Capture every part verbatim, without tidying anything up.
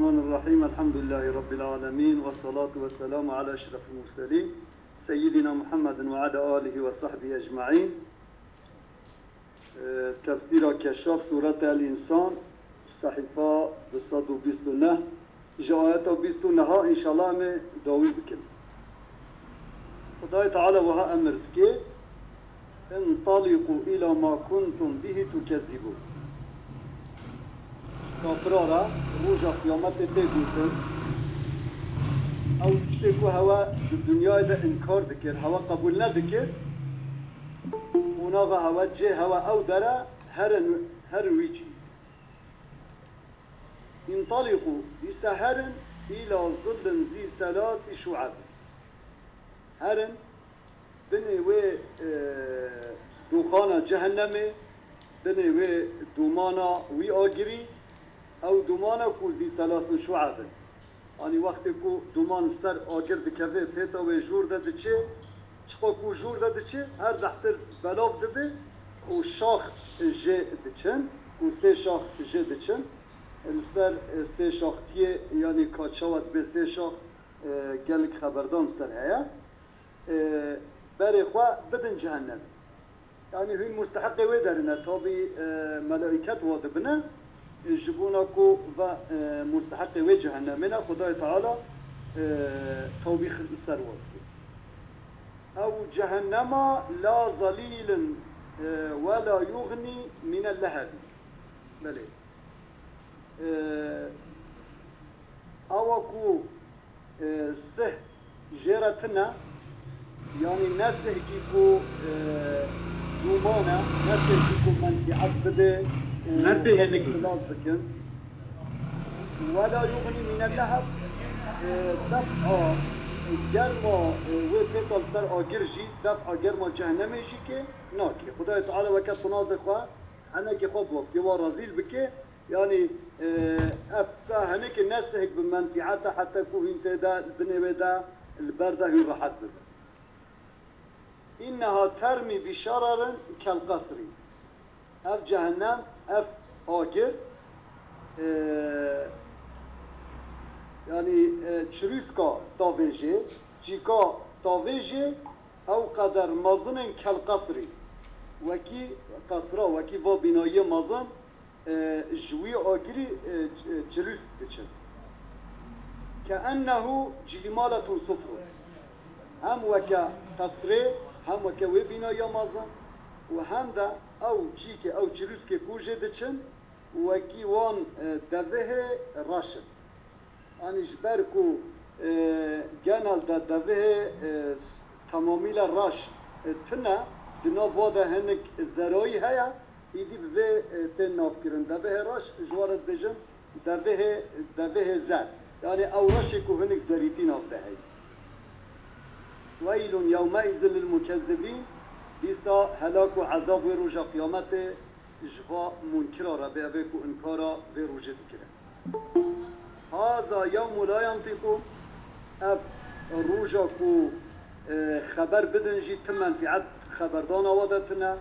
الرحمن الرحيم. الحمد لله رب العالمين، والصلاة والسلام على أشرف المرسلين، سيدنا محمد وعلى آله وصحبه أجمعين. Ee, Tefsîra Keşaf, Sûreta El Însan, sehîfa du sed û bîst û neh, ji ayeta bîst û neha, înşallah, em ê dawî bikin. Xwedayê Teala wiha emir dike: "Intalîqû îlâ mâ kuntum bihî tukezzibûn." Kafira re roja Qiyametê tê gotin, ew tiştê ku hewe di dinyayê de înkar dikir, hewe qebûl nedikir, qonaxa hewe, cihê hewe ew der e, herin, herin wî cî. Întalîqû, dîsa herin, îlâ zillin zî selâsî şu'eb. Herin binê wê, e, dûxana cehennemê, binê wê dûmana wî agirî, ew dûmana ku zî selasin şu'eb in. Anî wextê ku dûman li ser agir dikeve, pêta wê jûr de diçe, çiqa ku jûr de diçe, her zehtir belav dibe û şax jê diçin, ku sê şax jê diçin. Li ser, e, sê şaxtiyê, yanî ka çawa dibe sê şax, e, gelek xeberdan ser heye. E, berê xwe bidin cehennemê. Yanî hûn musteheqê wê derine, tabî, e, melaîket wa dibine, e, ji bona ku ve, e, musteheqê wê cehennemê ne, Xwedayê Teala, e, tewbîx li ser wa dike. Ew cehennema la zelîlin, e, we la yuxnî mîne lehebî. Belê. E, awa ku, e, sih jê re tune, yanî ne sihkî ku, e, dûman e, ne sihkî ku menfîet bide û Nerpê hinek. Xilas bikin. Wela yuxnî mîne leheb, e, def'a germa, e, wê pêta li ser agir jî, def'a germa cehennemê jî ke nake. Xwedayê Teala weke tinazê xwe, henekê xwe bi wekî wa rezîl bike, Yanî, e, ev sa henekê ne sihk bi menfîet e, heta ku hûn tê de, li binê wê de, li ber de hûn rehet bibin. Înneha termî bi şererin kel qesrî. Ev cehennem, ev agir, e, yanî, e, çirûska tavê jê, çîka tavê jê, ew qeder mezin in kel qesrî. Wekî qesra, wekî va bînayiyê mezin, e, ji wî agirî, e, ç-, e, çirûsk diçin. Keennehu cîmaletun sufrun. Hem weke qesrê, hem weke wê bînaya mezin û hem de ew cîkê, ew çirûskê ku jê diçin, wekî wan, e, devihê reş in. Anî ji ber ku, e, genel de devihê, e, s-, temamîle reş, e, tune, di nav wa de hinek zerayî heye, îdî bi vê, e, tên navkirin. Devihê reş, ji we re dibêjin, devihê, devihê zer. Yanî ew reşê ku hinek zerîtî nav de heye. Weylun yewmeîzin lil mukezzibîn, dîsa helak û ezab wê roja qiyametê ji va munkira re bê, evê ku inkara vê rojê dikire. Haza yewmu la yentîqûn, ev roja ku, e, xeber bidin jî ti menfîet xeberdana wa de tune.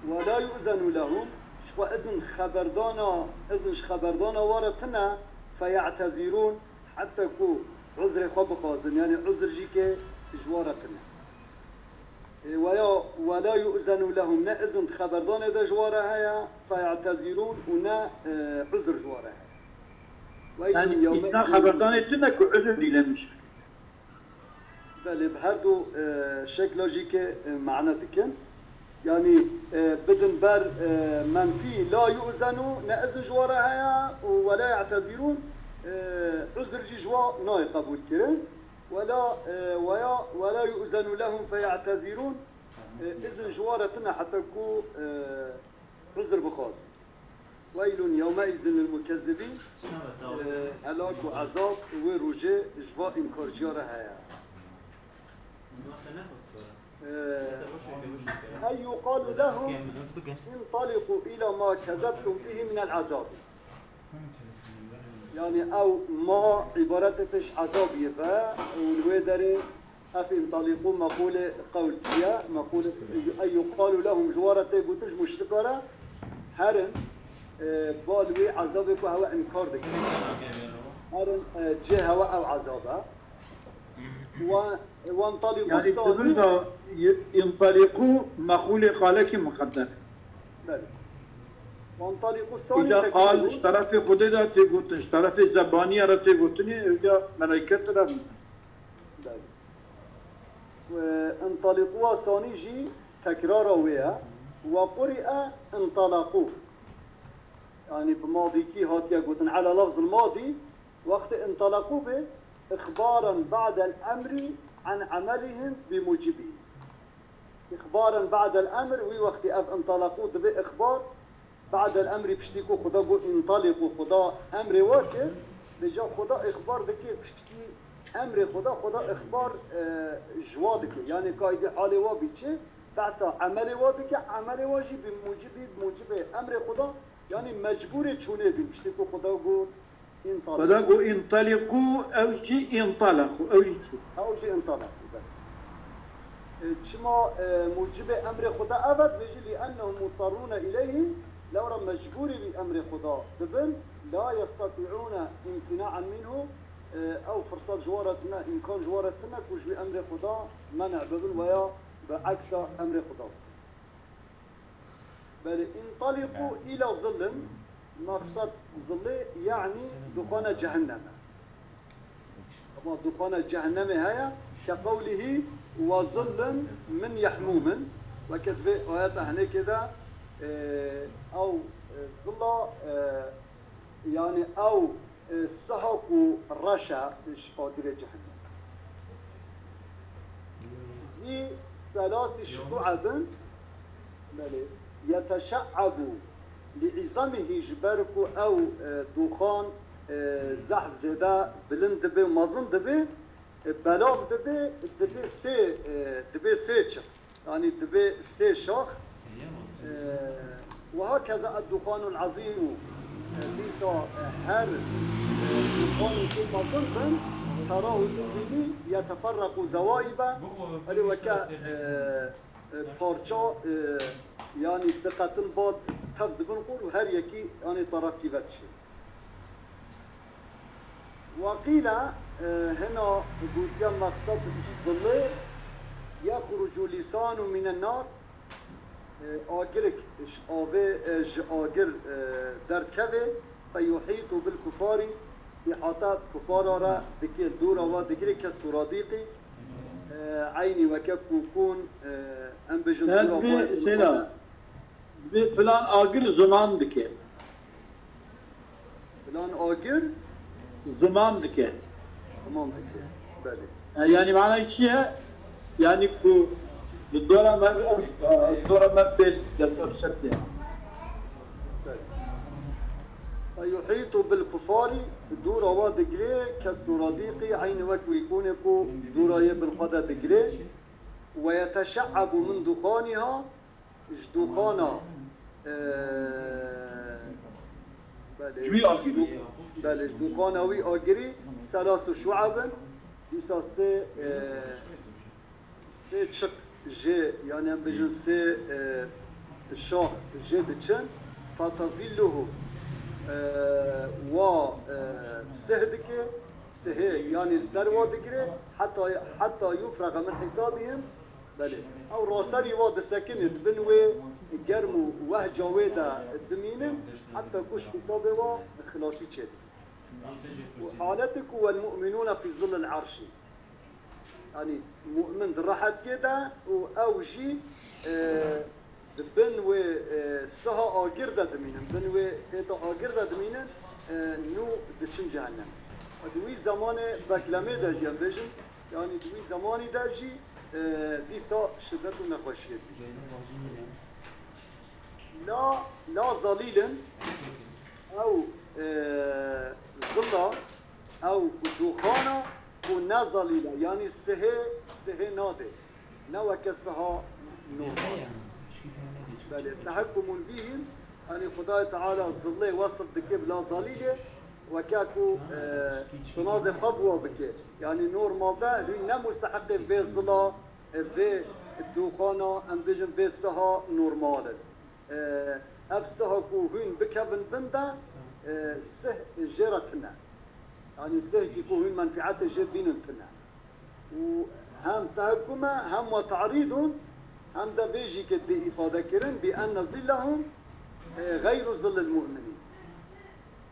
Ve la yu'zenu lehum, ji xwe izin xeberdana, izin ji xeberdana wa re tune, feya'tezîrûn, heta ku uzrê xwe bixwazin, yanî uzr jî ke ji wa re tune. E, weya, "Ve la yu'zenu lehum", ne izin di xeberdanê de ji wa re heye, "feya'tezîrûn", û ne, e, uzr ji wa re heye. Weylun Yanî yewme îzna xeberdanê tune ku uzr dîlemiş. Belê, bi her du, e, şekla jî ke, e, mane dikin. Yanî, e, bidin ber, e, menfî, "la yu'zenu", ne izin ji wa re heye, û "ve la ya'tezîrûn", e, uzr jî ji wa nayê qebûl kirin. Wela, e, weya, "Wela yu'zenu lehum feya'tezîrûn", e, izin ji wa re tune heta ku, e, uzr bixwazin. Weylun yewmeîzin lil mukezzibîn, e, helak û ezab wê rojê ji va înkarciya re heye. E, ey yuqalu lehum intaliqu ila ma kezebtum bihi minel ezabi. Yanî ew ma îbaretê pêş ezabiyê be û li wê derê ev întalîqû meqûlê qewl kiriye, meqûlê ey yuqalu lehum ji wa re tê gotin ji muşrika re, herin, e, ba li wê ezabê ku hewe înkar dikin. e, cê hewa ew ezab e. Ve, ve entaliqû Yani sanî. Tevir da y- intaliqû mexûlê xalekî muqedder. Belê. Ve entaliqû sanî Îca tekrar qal got. ji terefê Xwedê de tê gotin, ji terefê zebaniye re tê gotinê, îca meleyketê re Belê. Ve entaliqû sanî jî tekrara wê ye. Ve quri'e entalaqû. Yani bi madîkî hatiye gotin. Ala lafzil madî, wextê entalaqû be, ixbaran ba'del emrî an emelihim bi mucibî. Îxbaran ba'del emr, wî wextî ev intalaku dibe îxbar, ba'del emrî piştî ku Xuda got intaliku, Xuda emrê wa kir, vêca Xuda îxbar dike piştî emrê Xuda, Xuda îxbar, e, ji wa dike. Yanî kaydê halê wa bî çi? Behsa emelê wa dike, emelê wa jî bi mucibî, bi mucibê emrê Xuda, yanî mecbûrê çûnê bîn. Piştî ku Xuda got, Întalîq. Xuda got, "Întalîqû", ew jî întalaqû, ew jî çû. Ew jî întalaqû, belê. E, çima, e, mucibê emrê Xuda ev e, dibêjî, "Li ennehum muttarrûne ileyhi", lewra mecbûrî wî emrê Xuda dibin, "la yestatî'ûne îmtîna'en minhu", e, ew firsat ji wan re tine, îmkan ji wan re tine ku ji wî emrê Xuda menê bibin weya bi eksa emrê Xuda bikin. Belê, "Întalîqû îla zillin", maqsad zillê, yanî duxana cehennem e. Ama duxana cehennemê heye, "ke qewlihî ve zillin min yehmûmin", weke di vê ayeta hinekê de, e, ew, e, zilla, e, yanî ew, e, siha ku reş e ji agirê cehennem. Zî selasî şu'ebin, belê, yeteşe'ebu li izamihî, ji ber ku ew, e, dûxan, e, zehf zêde bilind dibe û mezin dibe, e, belav dibe, dibe sê, e, dibe sê çiq. Yanî dibe sê şax. E, Ve hakeza ed-duxanul azîmu, e, dîsa, e, her, e, dûxanê ku mezin bin, terahu tu dibînî, yeteferrequ zewaibe, erê weke, e, e, parça, e, yanî diqetin bad tev dibin qûr û her yekî, yanî, terefkî ve diçê. Waqîle, e, hina gotiya mexteb ji zilê, "Yexrucu lîsanu mînen nar", e, agirik ji avê, e, ji agir, e, derdikeve, "feyuhîtu bil kufarî", îhata kufara re dike, dûra wa digire, "kes suradîqî", e, eynî weke kûkûn, e, em bêjin dûra wa. Dibê filan agir ziman dike. Filan agir ziman dike. Ziman dike. Belê. E, yanî manayê çi ye? Yanî ku li dora me, li dora me pê destefşet tê. Belê. Ve yuhîtu bil kufarî, dûra wa digire, kes suradîqî, eynî wek wî kûnê ku dûra yê bin xwe de digire. Ve yeteşe'ebu min duxaniha, ji dûxana, e, belê, ji wî agirî. Belê, ji dûxana wî agirî selasu şu'ebin, dîsa sê, e, sê çiq jê, yanî em bêjin sê, e, şax jê diçin, fatazilluhu, e, wa, e, sih dike, sihê, yanî li ser wa digire, heta, heta yufrega min hisabihim, Belê. Ew raserî wa disekine, di bin wê germ û wehca wê de dimînin, heta ku ji hîsabê wa xilasî çêdibe. Û haletê ku "Wel mu'minûne fî zillil arşî". Yanî mu'min di rehetiyê de û ew jî, e, di bin wê, e, siha agir de dimînin, bin wê pêta agir de dimînin, e, nû diçin cehennem. Di wî zemanê beklemê de jî em bêjin, Yanî di wî zemanî de jî, e, dîsa şiddet û nexweşiyê dibînin. La, la zalîlin, ew, e, zila, ew dûxana ku ne zalîl e, yanî sihê, sihê nade. Ne weke siha normal. Belê, tehekkumun bihim, yanî Xwedayê Teala zilê wesif dike bi la zalîlê, weke ku, e, tu nazê xwe bi wa bike. Yanî normalde hûn ne musteheqê vê zila, e, vê dûxana, em bêjin vê siha normal in. E, ev siha ku hûn bikevin bin de, e, sih jê re tune. Yanî sêhkî ku hûn menfîetê jê bînin tune. Û hem tehekkum e, hem we te'rîd in, hem de vê jî ke tê îfade kirin, bi enne zillehum, e, xeyru zillil mu'minîn.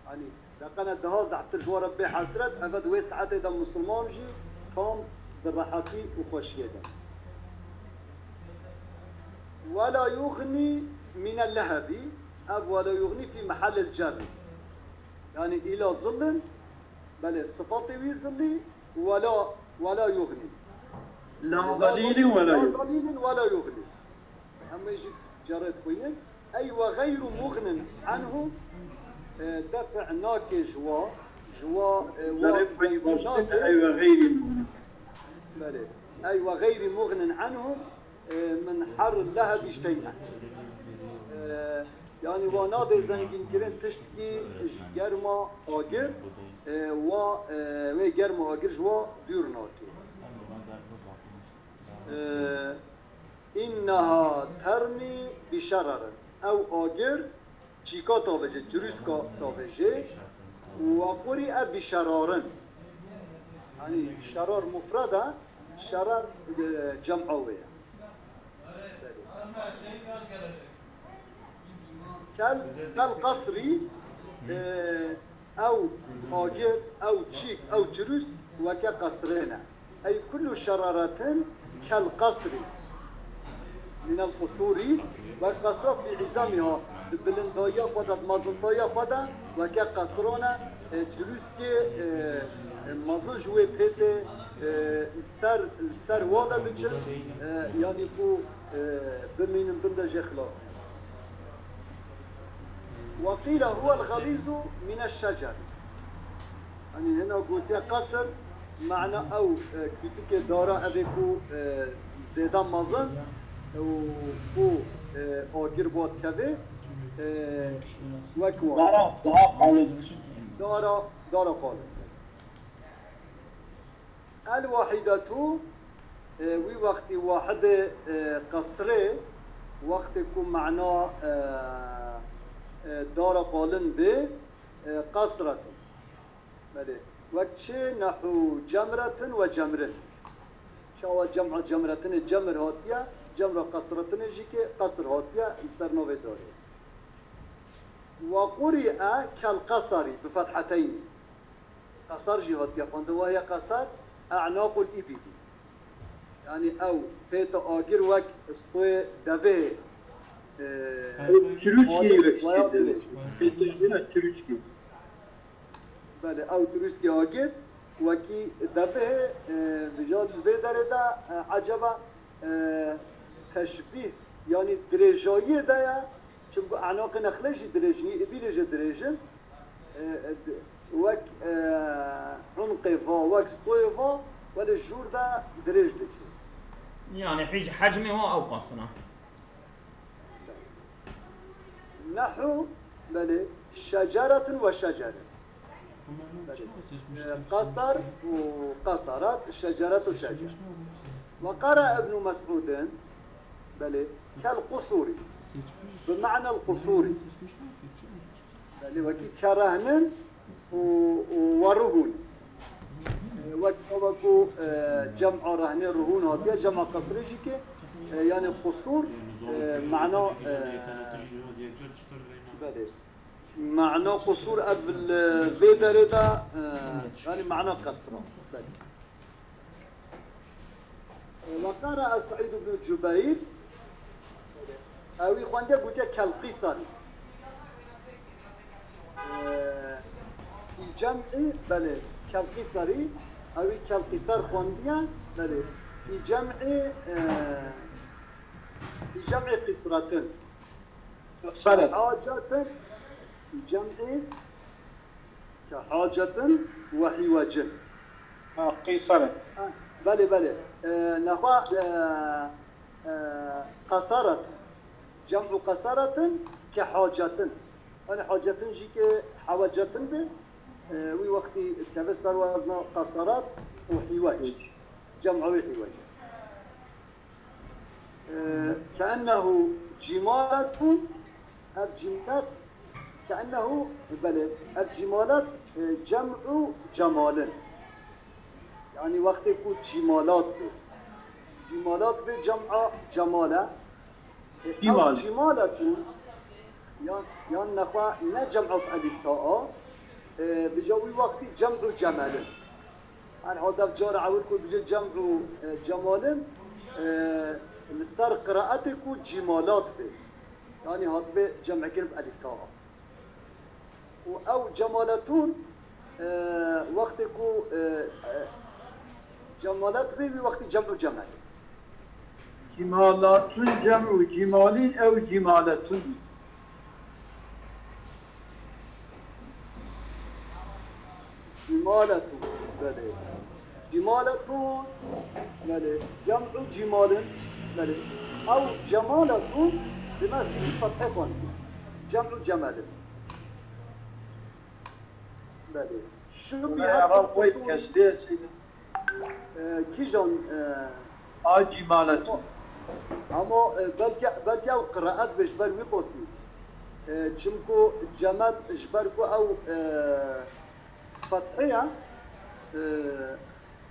Yanî, deqene daha zehftir ji we re bê hesret, eve di wê saetê de misilman jî tam di rehetî û xweşiyê de. Wela yuxnî mîne lehebî, ev wela yuxnî fî mehellil cerrî. Yanî îla zillin, belê, sifatê wî zillî, wela, wela yuxnî. La zalîlin wela yuxnî. La zalîlin wela yuxnî. Em wê jî cerê dixwînin. Ey we xeyru muxnin anhu, e, def' nake ji wa, ji wa, e, wa Cerê xweyî zengîn baş nake. Ey we xeyrî muxnin. Belê. Ey we xeyrî muxnin anhu, e, min herr lehebî şey'en. E, yanî wa nadê zengînkirin tiştkî ji germa agir, e, wa, e, wê germa agir ji wa dûr nake. E, inneha termî bi şerarin. Ew agir çîka tavêje, çirûska tavêje. Wa qurî'e bi şerarin. Yanî şerar mufred e, şerar, e, cem'a wê ye. Kel, kel qesrî, e, ew agir, ew çîk, ew çirûsk weke qesrê ne. Ey kullu şeraretin kel qesrî. Minel qusûrî, wek qesra fî îzamiha, di bilindayiya xwe de, di mezintayiya xwe de, weke qesra ne, e, çirûskê, e, e, mezin ji wê pê tê, e, li ser, li ser wa de diçin, e, yanî ku, e, bimînin bin de jê xilas ne. Ve qîle huwel xelîzu mine şecer. Yanî hina gotiye qesir, mana ew, e, kûtikê dara evê ku, e, zêde mezin û ku, e, agir bo dikeve, e, wek wan. Dara, daha qalin. Dara, dara qalin. El wahidetu, e, wî wextî wahidê, e, qesrê, wextê ku mana, e, e, dara qalin bê, e, qesretun. Belê. Wek çi? Nehu cemretin ve cemrin. Çawa cem'a cemretinê cemr hatiye, cemra qesretinê jî ke qesr hatiye li ser navê darê. Ve qurî'e kel qesarî bi fetheteyni. Qesar jî hatiye xwendin, wahiye qesar, e'naqul îbîlî. Yanî ew pêta agir wek stoyê devê, e, Ew çirûskî wek waya dirêj. Pêta agir çirûskî. Belê, ew çirûskî agir wekî devê, e, vêca li vê derê de, e, eceba, e, teşbîh, yanî dirêjayiyê de ye, çimku e'naqê nexlê jî dirêj in, îbîlê jî dirêj in. E, e, wek, e, unqê va, wek stoyê va, welê jûr de dirêj diçe. Yanî hîç hecmê wa ew qasina. Nehu, belê, şeceretin ve şecerin. Belê. E, qasar û qasarat, şeceret û şecer. Ve qara Ibnu Mes'udin, belê, kel qusuri. Bi ma'nel qusuri. Belê, wekî kerehnin û, û weruhûn. E, wek çawa ku, e, cem'a rehnê ruhûn hatiye, cem'a qesrê jî ke, e, yanî qusûr, e, mana, e, belê. Mana qusûr ev li vê derê de, e, yanî mana qesra. Belê. Ve qara Seîd ibn Cubeyr, ew wî xwendiye gotiye kel qîsarî. Fî cem'î, belê, kel qîsarî, ew wî kel qîsar xwendiye, belê, fî cem'î, e, fî cem'î qîsratin. Saret. Hacetin, fî cem'î Ke hacetin ve hîwecin. Ha, qîsaret. Ha, belê, belê. E, nexwe, e, e, qesaret. Cem'u qesaretin ke hacetin. Yanî hacetin jî ke hewecetin be, e, wî wextî dikeve ser wezna qesaret û hîwec. Cem'u wî hîwec. E, keennehu cimaletun, ev cimalet Keennehu, belê, ev cîmalat, e, cem'u cemalin. Yanî wextê ku cîmalat bê. Cîmalat bê cem'a cemale. E, ew Cîmal. Cîmaletûn, yan, yan nexwe ne cem'a bi elîf ta a, e, bija wî wextî cem'u cemelin. Her halde cara ewil ku dibêje cem'u, e, cemalin, e, li ser qiraetê ku cîmalat bê. Yanî hatibê cem'kirin bi elîf ta a. Û ew cemaletûn, e, wextê ku, e, e, cemalet bê, wî wextî cem'u cemel. Cîmalatun cem'u cîmalin ew cîmaletun. Cîmaletûn, belê. Cîmaletûn, belê. Cem'u cîmalin, belê. Ew cemaletûn, dime fethê xwendî. Cem'u cemelin. Belê. Şubihat bil qusûrî. E, kîjan, e, A cîmaletûn. Ama, e, belkî, belkî ew qiraet be ji ber wî qasî. E, çimku cemel ji ber ku ew, e, fethê ye, e,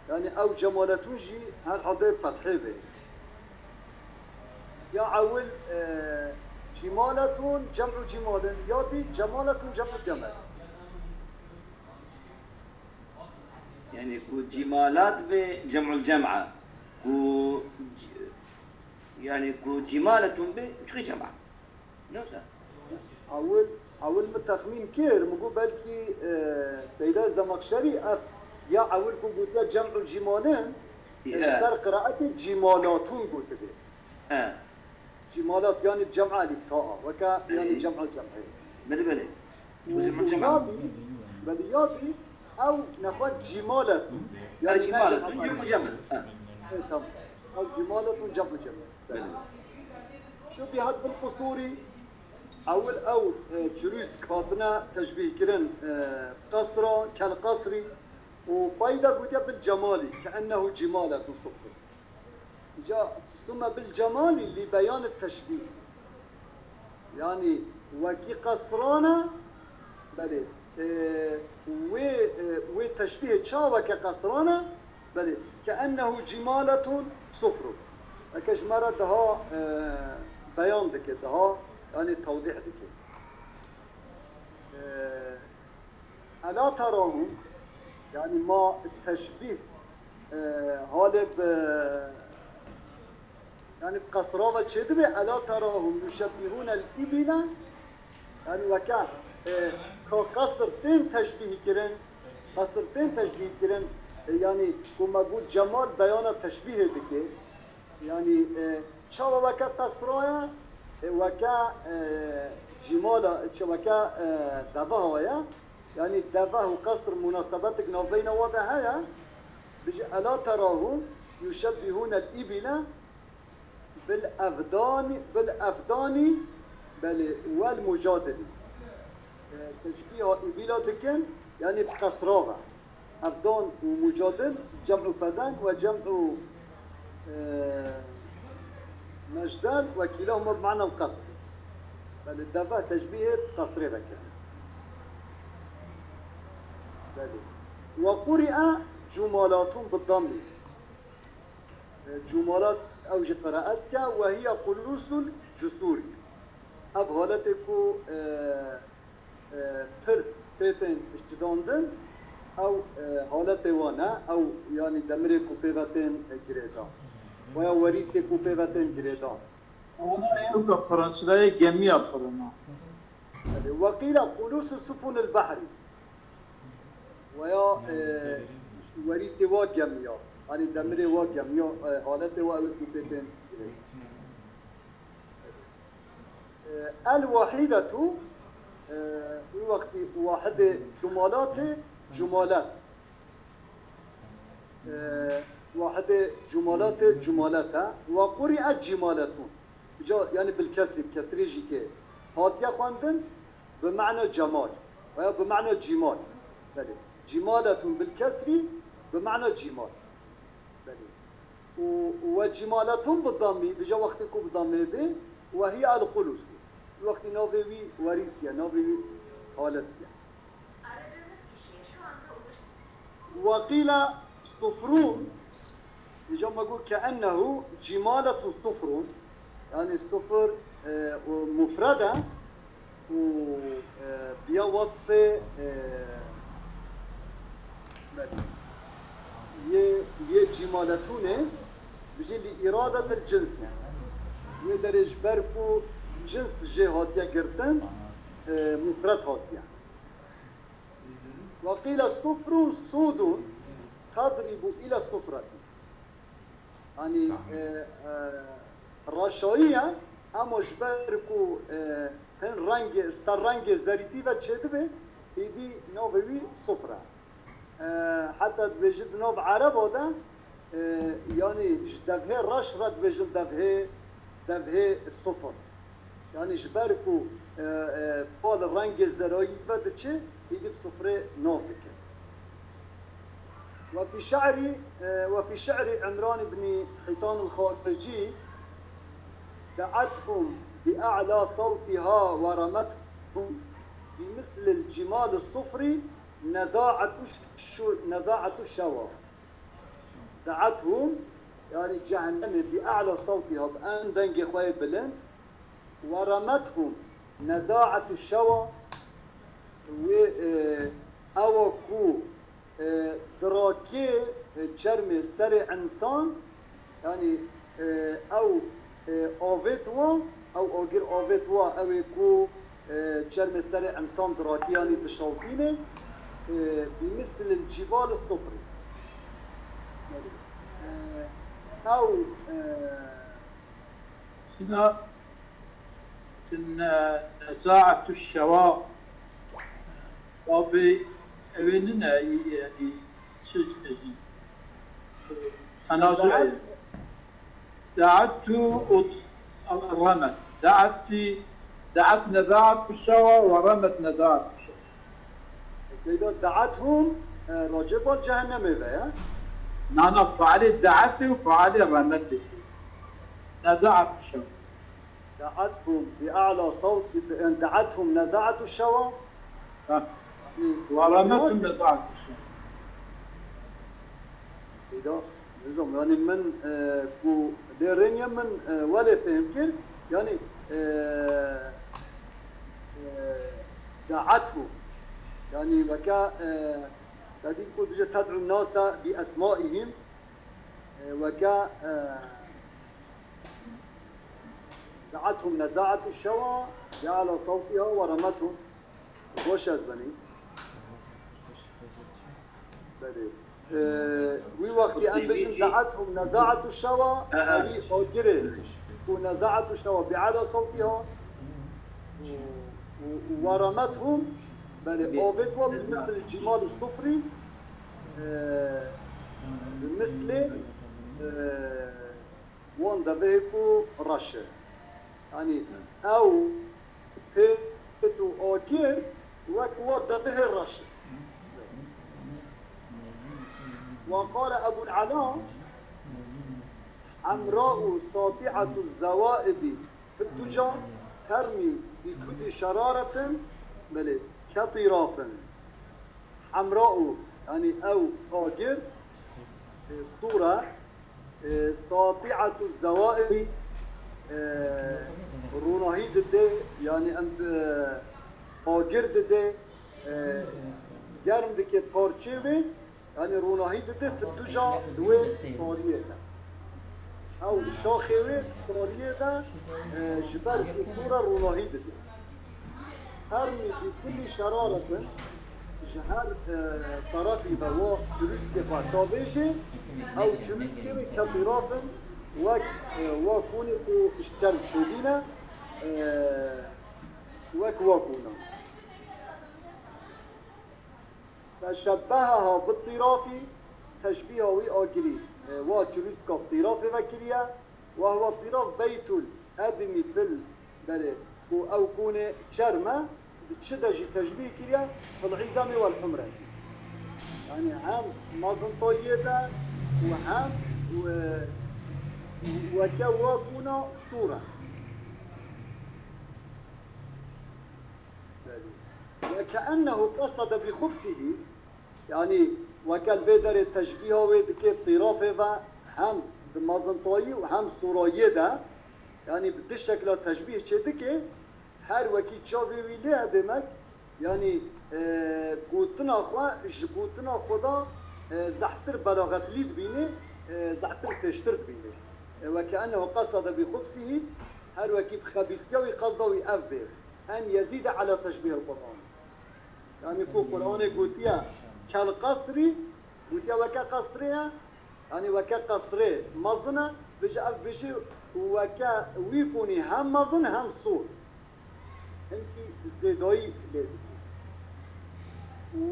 yanî ew cemaletûn jî her halde fethê be. Ya ewil, e, cîmaletûn cem'u cîmalin, ya dî cemaletûn cem'u cemel. Yanî ku cîmalat be cem'ul cem'a. Ku c-, yanî ku cîmaletûn be çi cem'a. Ne wisa? Ewil, ewil min texmîn kir, min got belkî, e, Seyda Zemaxşerî ev ya ewil ku gotiya cem'u cîmalin, e, Ya. ser qiraetê cîmalatûn gotibe. He. Cîmalat, yanî cem'a elîf ta a, weke, yanî Ey. cem'a cem'ê. Belê, belê. Û, Cem'a û cem'a. ya dî, belê ya dî, ew nexwe cîmaletûn. Yanî ne cîmaletûn, cem'a cem'a. Cem'a cem'a. Ha. E, tamam. Ew cîmaletûn cem'a cem'a. Belê. Şubihat bil qusûrî, ewil ew, e, çirûsk hatine teşbîh kirin, e, qesra, kel qesrî. Û payî de gotiye bil cemalî, keennehu cîmaletûn sufrûn. Îca summe bil cemalî li beyan teşbîh. Yanî wekî qesran e, belê, e, wê, e, wê teşbîhê çawa weke qesran e, belê, keennehu cîmaletûn sufrûn. Eke ji me re daha, e, beyan dike, daha, yanî tewdîh dike. E, Ela terahum, yanî ma teşbîh, e, halê bi, yanî bi qesra ve çêdibe, ela terahum yuşebbihûnel îbîle, yanî weke, e, ka qesr tên teşbîh kirin, qesr tên teşbîh kirin, e, yanî ku me got cemal beyana teşbîhê dike. Yanî, e, çawa weke qesra ye, e, weke, e, cîmala, çi weke, e, deveha ye. Yanî deveh û qesr munasebetek navbeyna wa de heye. Bijî, ela terahum yuşebbihûnel îbîle bil evdanî, bil evdanî, belê, wel mucadilî. E, teşbîha îbîla dikin, yanî bi qesra ve. Evdan û mucadil, cem'u feden ve cem'u, e, mecdel ve kîlahuma bi ma'nel qesr. Belê, deve teşbîhê qesrê vekir. Belê. Ve quri'e cumalatun bi dammî. E, cumalat ew jî qiraet ke ve hiye qulusul cusuri. Ev haletê ku, e, e, pir pê tên şidandin, ew, e, haletê wan e, ew, yanî demirê ku pê ve tên, e, girêdan. Veya werîsê ku pê ve tên girêdan. Ona ew ka Fransizayê gemiya pirina. Ve qîle qulusu sufunil behrî. Veya, e, werîsê wa gemiya. Hani demirê wa gemiya, e, haletê wa ew ku pê tên girêdan. E, el wahîdetu, e, wî wextî wahidê cumalatê cumalat. E, wahidê cumalatê cumalat e. Ve quri'e cimaletun. Ca, yani bil kesrî, bi kesrê jî ke hatiye xwendin, bi ma'na cemal. Veya bi ma'na cimal. Belê. Cimaletun bil kesrî, bi ma'na cimal. Belê. Û, û ve cimaletun bi dammî, dija wextê ku bi dammê bê, ve hiye el qulûsî. Wextî navê wî werîs ye, navê wî, halet ye. Ve qîle sufrûn, îca me got ke ennehu cîmaletun sufrûn, yanî sufr, e, û mufred e û, e, biya wasfê, e, belê, yê, yê cîmaletûnê bijî li îradetil cinsî. Wê derê ji ber ku cins jê hatiye girtin, e, mufred hatiye. Ve qîle sufrun sûdun tedrîbu île sufretî. Yanî, e, e, reşayî ye, ema ji ber ku, e, hin rengê, ser rengê zerîtî ve çêdibe, êdî navê wî sufre. E, heta dibêjin di nav ereba de, e, yanî ji devhê reş re dibêjin devhê, devhê sufr. Yanî ji ber ku, e, e, pa li rengê zerayî ve diçe, êdî bi sufrê nav dike. Ve fî şe'rî, e, ve fî şe'rî Îmran ibnî Hîtan el-Xaricî, دعتهم بأعلى صوتها ورمتهم بمثل الجمال الصفر نزاعة الش-، نزاعة الشوى. دعتهم، yanî cehennemê, بأعلى صوتها, bi en dengê xwe yê bilind, ورمتهم نزاعة الشوى, wê, e, ewa ku, e, dirakê, e, çermê serê însan, yanî, e, ew, e, avêt wa, ew agir avêt wa, ew ê ku, e, çermê serê însan dirakî, yanî dişawitînê, e, بمثل الجبال الصفر. E, ew, e, Sina, e, نزاعة الشوى. Babê ew ê nine, yanî, çi dibêjin? Tenazu'ê. دعته ورمت. دعت، دعت نزاعة الشوى ورمت نزاعة الشوى. Seyda, دعتهم, e, racê bal cehennemê ve ye. Na, na, fealê دعت û fealê رمت dişî. نزاعة الشوى. دعتهم بأعلى صوت، yani دعتهم نزاعة الشوى. Ha. Yanî, ورمتهم نزاعة الشوى. Seyda, nizam, yanî min, e, ku lê rêniye min, e, welê fêhm kir, yanî, e, e, دعتهم. Yanî weke, e, te dît ku dije تدعو الناس بأسمائهم, e, weke, e, دعتهم نزاعة الشوى بأعلى صوتها ورمتهم. Xweş ez benî. Belê. Ee, wî wextî em bêjin دعتهم نزاعة الشوى, Ha, ha. Evî agirê ku نزاعة الشوى بأعلى صوتها û, û, û ورمتهم, belê, Bi- avêt wa بمثل الجمال الصفر, ee, بمثل, ee, wan devê ku reş e. Yanî ew pêt û agir wek wa devihê reş e. وقال أبو العلاء حمراء ساطعة الزوائد في الدجى ترمي بكل شرارة, belê, كطراف. حمراء, yanî ew agir, e, sura, e, ساطعة الزوائد, e, ronahî dide, yanî em, e, agir dide, e, germ dike parçê wê, yanî ronahî dide, fi duca di wê tariyê de. Ew şaxê wê di tariyê de, e, ji ber qusûra ronahî dide. Termî bi kulî şeraretin, ji her, e, terefî ve wa çirûskê xwe davêjê, ew çirûskê wê ketiraf in, wek, e, wa kûnê ku ji çerm çêbîne, e, wek wa kûna. Feşebbeheha bi tirafî, teşbîha wî agirî, e, wa çirûska bi tirafê ve kiriye, وهو الطراف بيت الأدم في ال-, belê, û ew kûnê çerm e, di çi de jî teşbîh kiriye, في العظام والحمرة. Yanî hem mezintoyiyê de û hem, e, weke wa kûna sûr e. Belê. وكأنه قصد بخبثه، yanî weke li vê derê teşbîha wê dike tîrafê ve hem di mezintayî û hem sûrayiyê de, yanî bi du şekla teşbîh çê dike, her wekî çavê wî lê ye demek, yanî, e, gotina xwe ji gotina Xweda, e, zehftir belaxetlî dibîne, e, zehftir pêştir dibîne. E, وكأنه قصد بخبثه، her wekî bi xebîstiya wî qesda wî ev bê. أن يزيد على تشبيه القرآن. Yanî ku Qur'anê gotiye kel qesrî, gotiye weke qesrê ye, yanî weke qesrê mezin e, bêje ev bêje weke wî konî hem mezin hem sor. Hinkî zêdayî lê dike.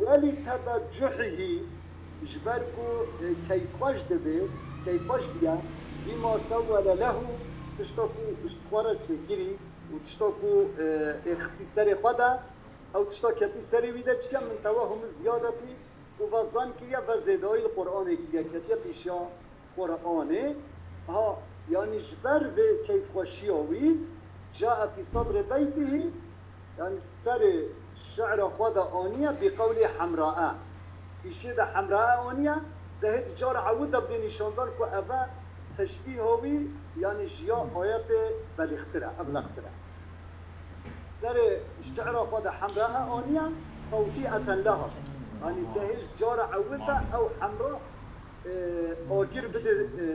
ولتبجحه، ji ber ku, e, keyfxweş dibe, keyfxweş biya, بما سول له، tişta ku ji xwe re çêkirî û tişta ku, e, ê xistî serê xwe de, ew tişta ketî serê wî de çiye, من توهم الزيادة، û ve zan kiriye, ve zêdayî li Qur'anê kiriye, ketiye pêşiya Qur'anê. Ha, yanî ji ber vê keyfxweşiya wî, جاء في صدر بيته، yanî serê şi'ra xwe de aniye, بقوله حمراء. Îşê de hemrae aniye, dehê di cara ewil de bidê nîşandan ku eve teşbîha wî, yanî ji ya ayetê belîxtir e, eblextir e. Serê şi'ra xwe de hemrae aniye, توطئة لها. Yanî dehê ji cara ewil de ew hemra, e, agir bidê, e,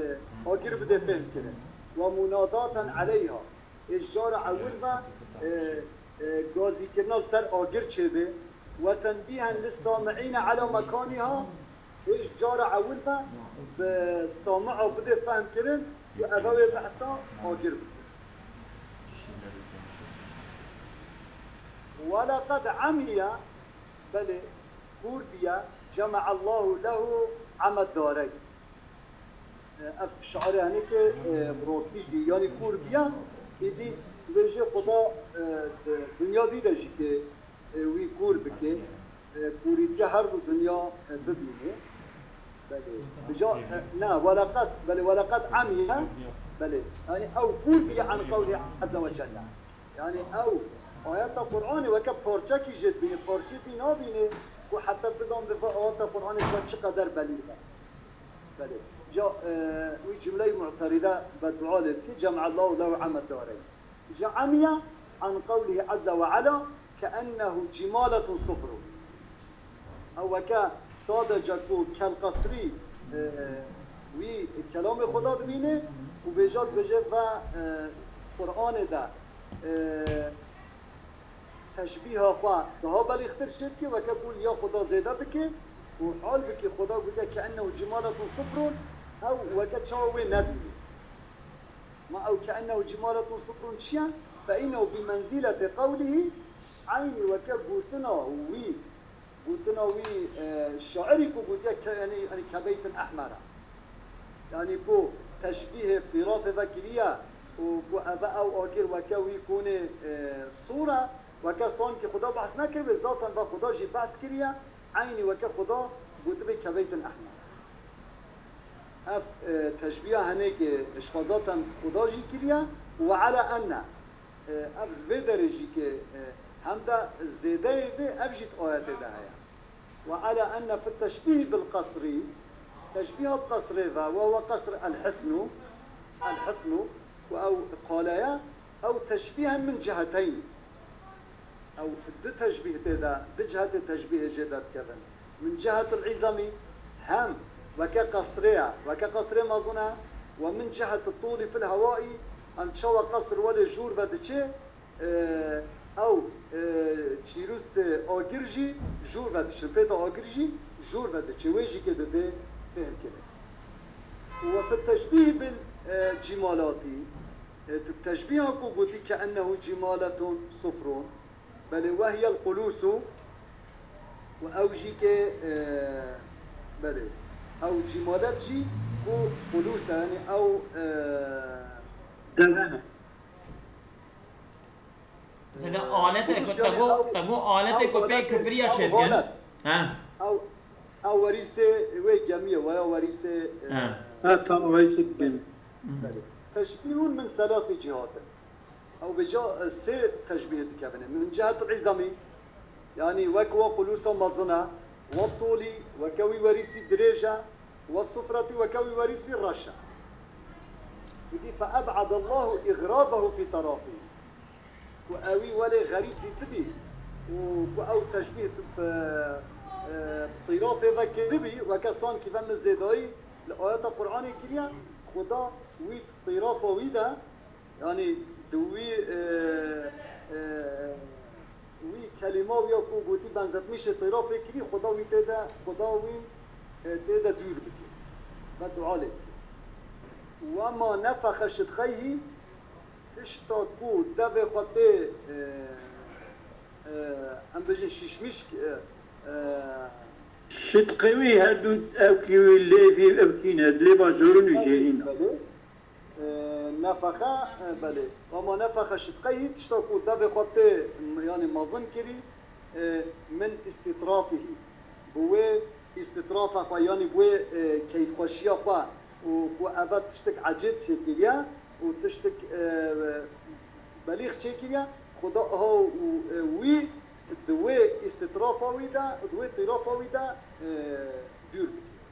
agir bidê fêhm kirin. ومناداة عليها. Ê ji cara ewil ve, e, e, gazîkirina li ser agir çêbe. وتنبيها للسامعين على مكانها. Ê ji cara ewil ve bi samia bidê fehm kirin ku eve wê behsa agir bike. ولقد عمي، belê, kûr biya, جمع الله له عمى الدارين. Ev şiarê henekê, e, bi rastî jî, yanî kûr biya, êdî dibêje Xuda, e, di dinya dî de jî ke, e, wî kûr bike, e, kûrîtiya her du dinya, e, bibîne. Belê. Bica, e, ne, weleqet, belê, weleqet emiye, belê. Yanî ew kûr biye an qewlî azze ve celle. Yanî ew ayeta Qur'anê weke parçekî jê dibîne, parçeyê dî nabîne ku heta bizanbe va ayeta Qur'anê va çi qeder belî be. Belê. Ca, e, wî cumleyê mu'terîde beddua lê dike, جمع الله له عمى الدارين. Ca emiye an qewlî azze ve ala, كأنه جمالة صفر. Ew weke sadece ku kelqesrî, e, wî kelamê Xweda dibîne û vêca dibêje ve, e, Qur'anê de, e, teşbîha xwe daha belîxtir çêdike, weke ku ya Xweda zêde bike û hal bike Xweda gotiye كأنه جمالة صفر، ew weke çawa wê nebîne. Ma ew كأنه جمالة صفر çi ye? فإنه بمنزلة قوله، eynî weke gotina wî, gotina wî, e, şairî ku gotiye ke-, yanî, yanî كبيت أحمر. Yanî ku teşbîhê tîrafê ve kiriye û ku eve ew agir weke wî konê, e, sor e, weke sankî Xuda behs nekiribe, zaten ve Xuda jî behs kiriye, eynî weke Xuda gotibe كبيت أحمر. Ev, e, teşbîha henêkê ji xwe zaten Xuda jî kiriye û وعلى أن. E, ev vê derê jî ke, e, hem de zêdeyê vê, ev jî di ayetê de heye. وعلى أن في التشبيه بالقصر، teşbîha bi qesrê ve, وهو قصر الحصن، الحصن، û ew qale ye, ew teşbîhen min ciheteyni. Ew du teşbîh tê de, du cihetê teşbîhê jê derdikevin. من جهة العظم، hem weke qesrê ye, weke qesrê mezin e, ومن جهة الطول في الهواء، em çawa qesr welê jûr ve diçê, e, ew, e, çîrûsê agir jî jûr ve diçin, pêta agir jî jûr ve diçê, wê jî kê didê fêhm kirin. وفي التشبيه بالجمالات، e, tu teşbîha ku gotî كأنه جمالة صفر، belê، وهي القلوس، û ew jî ke, e, belê, ew cîmalet jî ku qulûs e, yanî ew, e, deven e. Zêde alete ku te got, te got alete ku pê kifiriya çêdikin. He. Ew, ew werîsê wê gemiyê waya werîsê, e, he. Ha, tam werîsê gemî. Belê. Teşbîhun min selasî cihatin. Ew vêca, e, sê teşbîh dikevine. Min cihet îzamî, Yanî wek we qulûsa mezin e, we tolî, weke wî werîsî dirêj e, we sufretî weke wî werîsî reş e. Îdî فأبعد الله إغرابه في طرافه. Ku ewî welê xerîb dîtibî û ku ew teşbîh bi, e, bi tîrafê ve kiribî, weke sankî ve min zêdayî li ayeta Qur'anê kiriye, Xuda wî di tîrafa wî de, yanî di wî, e, e, wî kelîma wî ya ku gotî benzetmîşê tîrafê kirî, Xuda wî tê de, Xuda wî, e, tê de dûr bike ve dua lê dike. وما نفخ شدقيه Tişta ku devê xwe pê, e, e, em bêjin şîşmîş, e, e, Şidqê wî her du ew kî wî lêvî ew kî ne, lê bajorin û jêrîn. Belê. E, nefexe, e, belê. Ama nefexe şidqeyî, tişta ku devê xwe pê, yanî mezin kirî, e, min îstîtrafihî. Bi wê îstîtrafa xwe, yanî bi wê, e, keyfxweşiya xwe û ku eve tiştek ecêb çêkiriye û tiştek, e, belîx çêkiriye, Xuda aha û, e, wî di wê îstîtrafa wî de, di wê tîrafa wî de, e, dûr bikiriye.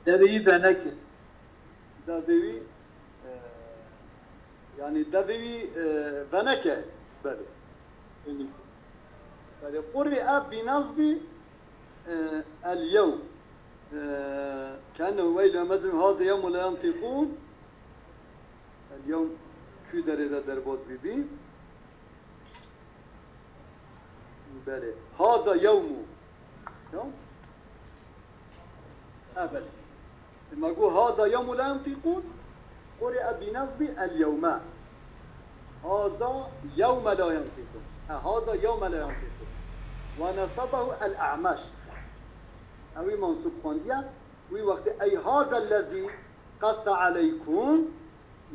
Devê wî veneke. Devê wî, e, yanî devê wî, e, veneke. Belê. Belê. Qurî'e bî nesbî, e, el yewm. E, كأنه ويل همزة هذا يوم لا ينطقون. El yewm kû derê de derbas bîbî. Belê. Haza yewmu. Ya? Ha, belê. Ma got haza yewmu la yentîkûn. Quri'e bi nesbî el yewme. Haza yewme la yentîkûn. Ha, haza yewme la yentîkûn. Ve nesebehu el A'meş. Ewî mansûb xwendiye. Wî wextê ey haza lezî qesse aleykum.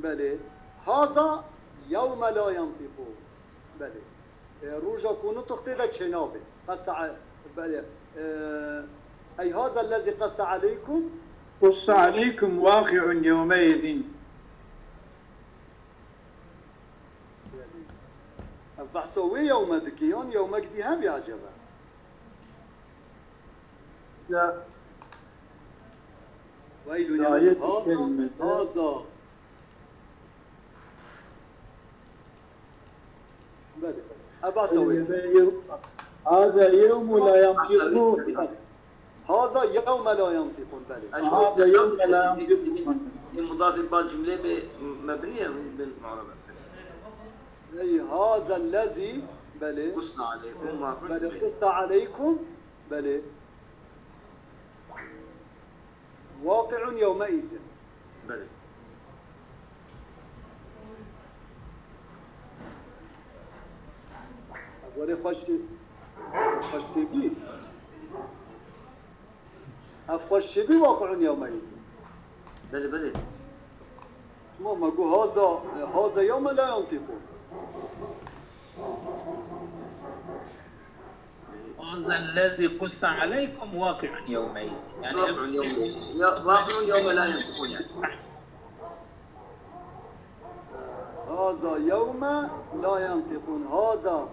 Belê. Haza yewme la yentîkûn. Belê. E, roja ku nutq tê de çênabê. Qesse a-, belê. E, ey haza lezî qesse aleykum. Qusse aleykum waqi'un yewmeizin. Belê. Ev behsa wê yewme dike, yan yewmek dî hebî acaba? Ya. Weylun ya, yewme. Haza, haza. Belê, belê. Ev behsa wê. Haza yewmu la yentîkûn. Haza yewme la yentîkûn, belê. Haza yewme la yentîkûn. Mudafê bad cumlê bê mebnî ye bin mu'rebe. Ey haza lezî, belê. Qussa aleykum, belê, qussa aleykum, belê. Waqi'un yewmeizin. Belê. Ev were xweş çê-, xweş çêbî. Ev xweş çêbî waqi'un yewmeizin. Belê, belê. Sima me got haza, haza yewme la yentîkûn. Haza lezî qussa aleykum waqi'un yewmeizin. Yani, waqi'un yewme, ya, waqi'un yewme la yentîkûn yani. Haza yewme la yentîkûn. Haza,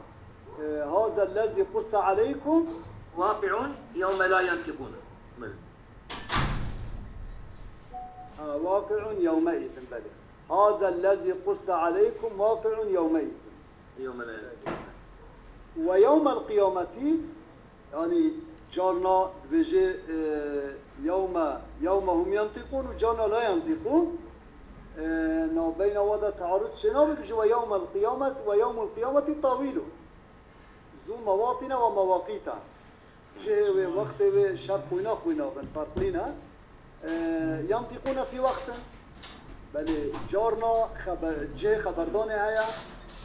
e, haza lezî qussa aleykum. Waqi'un yewme la yentîkûn. Belê. Ha, waqi'un yewmeizin, belê. Haza lezî qussa aleykum waqi'un yewmeizin. Yewme la yentîkûn. Ve yewmel qiyameti, yanî carna dibêje, e, yewme, yewme hum yentîkûn û carna la yentîkûn. E, navbeyna we de tearuz çênabe, bêje ve yewmel qiyamet ve yewmul qiyameti tawîlûn. Zu mewatîne ve mewaqîte. Cihê wê, wextê wê şer xwîna xwîna bin, ferq nîne. E, yentîkûne fî wextin. Belê, carna xeber, cihê xeberdanê heye,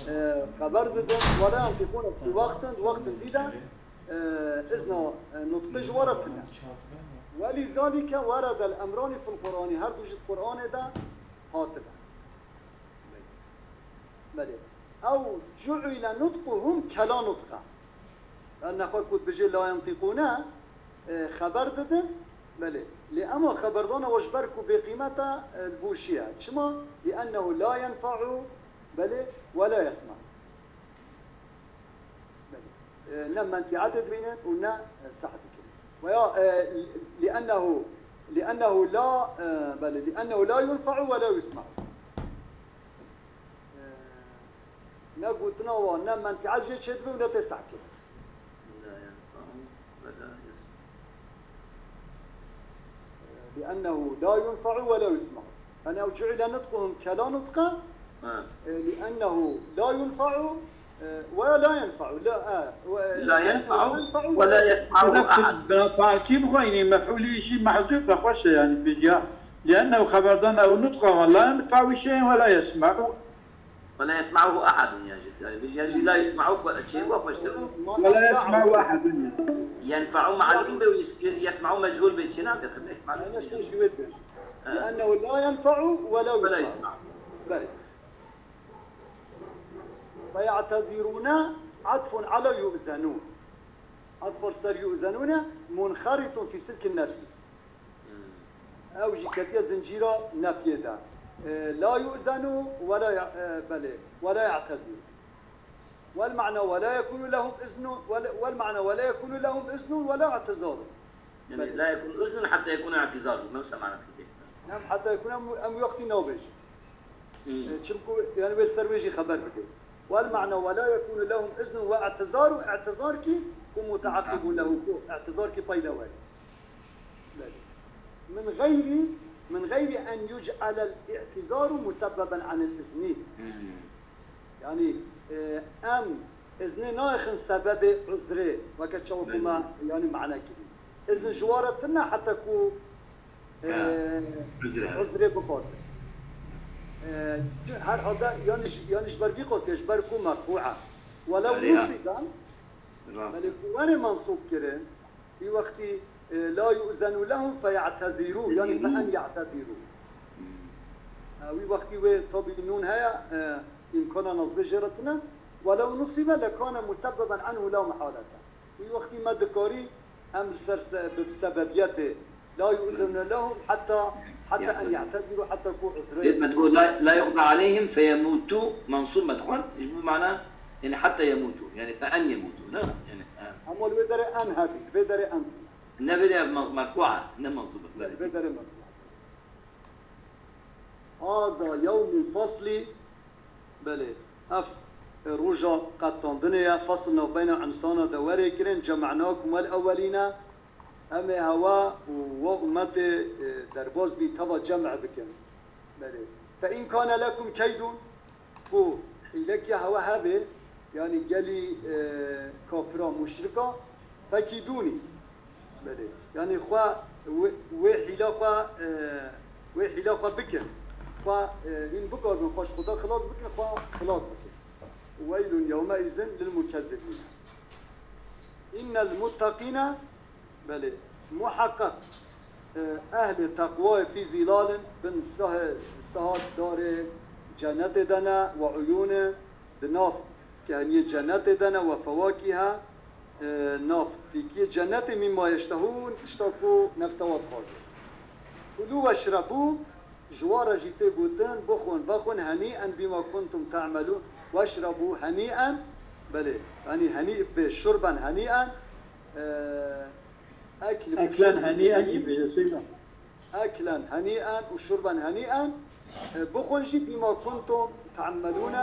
e, xeber didin. Wela yentîkûne fî wextin, di wextin dî de, e, izna, e, nutqê ji we re tune. Welîzalîke weredel emranî fil Qur'anî, her du jî di Qur'anê de hatine. Belê. Ew cu'ile nutquhum kela nutqa. Erne xwe ku dibêje la yentîqûne, e, xeber didin. Belê. Lê ema xeberdana we ji ber ku bêqîmet e, e, li bo şiye. Çima? Li ennehu la yenfe'u, belê, we la yesma. e, ne menfiatê dibînin û ne, e, seh dikin. Veya, e, لأنه، لأنه لا، e, belê، لأنه لا ينفع ولا يسمع. E, ne gotina wan ne menfiat jê çêdibe û ne tê seh kirin. لا ينفع ولا يسمع. لأنه لا ينفع ولا يسمع. Yani ew جعل نطقهم كلا نطق، e, لأنه لا ينفع، e, ولا ينفع. La، e, we-، لا ينفع لا ينفع ولا ولا يسمعه أحد. Bi failkî bixwînî, mef'ûlî jî mehzûf e, xweş e, yani, pêşiya. لأنه xeberdan ew nutqa wan la yenfe'u şey'en ve la yesma'u. ولا يسمعه أحد, yani, yani, لا يسمعه xwe-, çê xwe xweştir bû. Ve la yesma'u ehedun, yani. ينفع معلوم be, يس-، يسمع مجهول be, çê nabe, qirmeh معلوم. Yani, işte, ji wê dibe. Ha. لأنه لا ينفع ولا ولا يسمع. يسمع. Belê. فيعتذرون عطف على يؤذنون. عطف ser يؤذنون منخرط في سلك النفي. Hmm. Ew jî ketiye zincîra nefyê de. E, لا يؤذن ولا ي-، e, belê, ولا يعتذر. والمعنى ولا يكون لهم إذن، ولا، والمعنى ولا يكون لهم إذن ولا اعتذار. Yani, belê. لا يكون إذن حتى يكون اعتذار, me wisa mana dikê. Em heta yekûn em, em wextî nabêjin. Hmm. E, çimku, yani, wê ser wê jî xeber bide. والمعنى ولا يكون لهم إذن واعتذار, اعتذار kî ku متعقب له, ku اعتذار kî peyda were. Belê. من غير، من غير أن يجعل الاعتذار مسببا عن الإذن. Hmm. Yani, e, em iznê nayêxin sebebê uzrê, weke çawa ku me, belê, yani, mana kirî. Izin ji wa re tune heta ku, e, ha, uzrê, uzrê bixwaze. E, çi, herhalde, yani, ji, yani, ji ber vî qasî ye, ji ber ku merfû e. Welew, belê, ha, nusibe, rast, belê, ku were mensûb kirin, Wî wextî, e, لا يؤذن لهم فيعتذروا, yani يعتذروا. فأن يعتذروا. Hmm. E, wî wextî wê tabî nûn heye, e, îmkana nesbê jê re tune. ولو نصب لكان مسببا عنه لا محالة. Wî wextî me dikarî em li ser se-, bi sebebiyetê لا يؤذن لهم حتى، حتى أن يعتذروا. يعتذروا, heta ku uzrê. Dêt me digot, لا، لا يقضى عليهم فيموتوا, mensûb me dixwend, ji bo mana, yani, حتى يموتوا, yani, فأن يموتوا, ne? Yani, ha. Ama li wê derê en hebî, li vê derê en tune. Ne vê derê me-, merfû e, ne mensûb e. Ne, li vê derê merfû e. هذا يوم الفصل, belê, ev, e, roja qetandinê ye, فصل navbeyna însana de were kirin, جمعناكم والأولين, em ê hewa û wa ummetê, e, derbas bî, teva cem bikin. Belê. فإن كان لكم كيد, ku hîlekî hewa hebe, yani gelî, e, kafira, muşrika, فكيدوني. Belê. Yani xwe, wê, wê hîla xwe, e, wê hîla xwe bikin. Xwe, e, hîn bikaribin, xwe ji Xuda xilas bikin, xwe xilas bikin. ويل يومئذ للمكذبين. إن المتقين, belê, muheqeq, e, ehlê teqwayê في ظلال, bin sahê, saha darê cennetê de ne, وعيون, di nav kehniyê cennetê de ne, وفواكه, e, nav fîkiyê cennetê, مما يشتهون, tişta ku nefsa we dixwaze. كلوا واشربوا, ji wa re jî tê gotin, bixwin, vexwin, هنيئا بما كنتم تعملون, واشربوا هنيئا, belê, yani هنيئ bê, شربا هنيئا, e, ekl, eklen şurb, henîen, henî, jî bêje Seyda. Eklen henîen û şurben henîen, e, bixwin jî بما كنتم تعملون,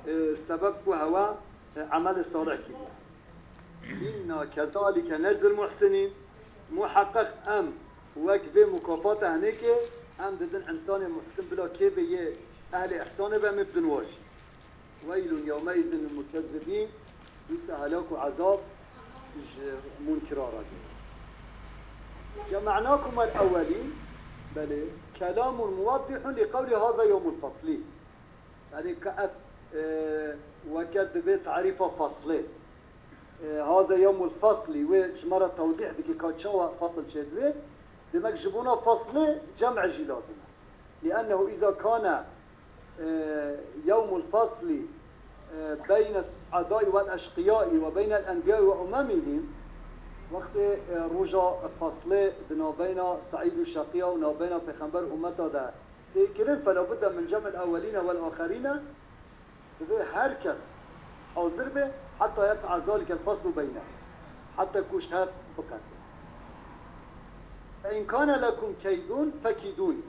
e, sebeb ku hewe, e, emelê salih kiriye. إنا كذلك نجزي المحسنين, muheqeq em wek vê mukafata hinekê em didin însanê muhsin, bila kê bê yê ehlê îhsanê be, em ê bidin wa jî. ويل يومئذ للمكذبين, dîsa helak û ezab ji munkira re tê. جمعناكم والأولين, belê, كلام موضح لقول هذا يوم الفصل. Yani ka ev, e, weke dibe tarîfa faslê. E, هذا يوم الفصل, wê ji me re tewdîh dike ka çawa fasl çêdibe. Demek ji bona faslê cem jî lazim e. لأنه إذا كان, e, يوم الفصل, e, بين السعداء والأشقياء وبين الأنبياء وأممهم, wextê, e, roja faslê di navbeyna seîd û şeqiya û navbeyna pêxember û ummeta de tê kirin, فلا بد من جمع الأولين والآخرين, divê her kes hazir be, hatta yeqa zalikel faslu beynehum. Heta ku ji hev biqete. Fe in kane lekum keydun fekîdûnî.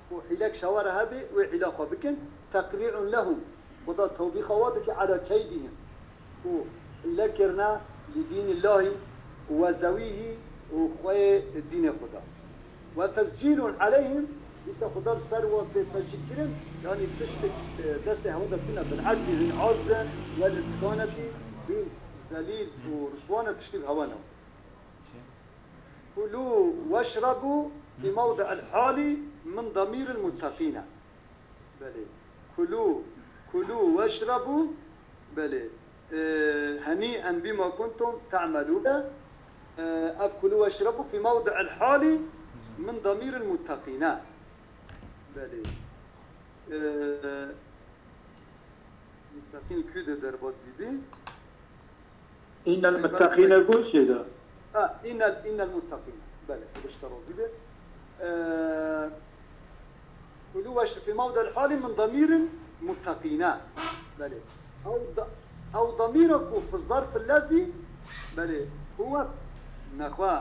Ku hîlek şawara hebe, wê hîla xwe bikin. Teqrî'un lehum. Xuda tewbîxa wa dike ala keydihim. Ku hîle kirine li dînillahî û wezewîhî û xweyê dînê Xuda. Ve tescîlun aleyhim, îsa Xuda li ser wan tê tescîl kirin, yanî tiştek, e, destê hewa de tune bin erzî hûn arzin, ve li istikanetî hûn zelîl û riswan e tiştî bi hewa ne. Kulû weşrebû fî mewdi'il halî min damîril mutteqîne. Belê. Kulû, kulû weşrebû. Belê. E, henî'en bîma kuntum te'melûn. E, ev kulû weşrebû fî mewdi'il halî min damîril mutteqîne. Belê. E, mutteqîn kû de derbas bîbî? Înnel mutteqîne goşê de. Ha, innel, innel mutteqîne. Belê, Xwedê ji te razî be. Ee, kulû weşr fî mewdel halî min damîrin mutteqîne. Belê. Ew da-, ew damîra ku fi zarf lezî, belê, huwe, nexwe,